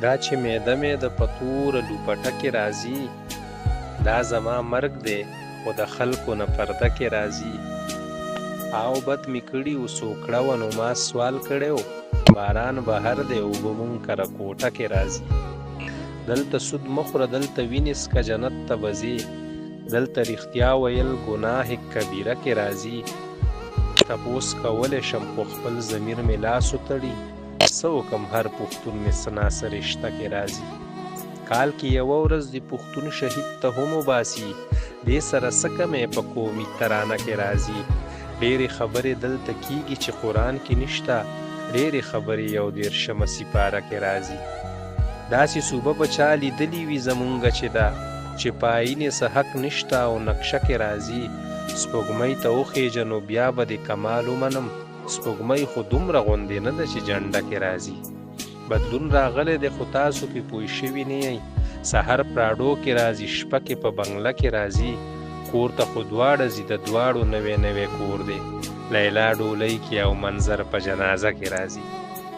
دا چې میده میده په توره لوپټه کې راځي، دا زما مرګ دی خو د خلکو نه پرده کې راځي. آو بد مې کړي وو څو کړه وه نو ما سوال کړی و، باران بهر دی اوبه مونږ کره کوټه کې راځي. دلته سود مه خوره دلته وینې څکه جنت ته به ځې، دلته رښتیا ویل ګناه کبیره کې راځي. تپوس کولی شم خو خپل ضمیر مې لاس وتړي، څه وکم هر پښتون مې څه نا څه رشته کې راځي. کال کې یوه ورځ دې پښتون شهید ته هم وباسي، دې سره څه کمی په قومي ترانه کې راځي. ډېرې خبرې دلته کیږي چې قرآن کې نشته، ډېرې خبرې یو دېرشمه سپاره کې راځي. داسې صوبه به چا لیدلې وي زمونږه چې ده، چې په آیین یې څه حق نشته او نقشه کې راځي. سپوږمۍ ته وخېژه نو بیا به دې کمال ومنم، سپوږمۍ خو دومره غوندې نه ده چې جنډه کې راځي. بدلون راغلی دی خو تاسو پې پوه شوي نه یئ، سحر پراډو کې راځي شپه کې په بنګله کې راځي. کور ته خو دواړه ځي د دواړو نوی نوی کور دی، لیلا ډولۍ کې او منظر په جنازه کې راځي.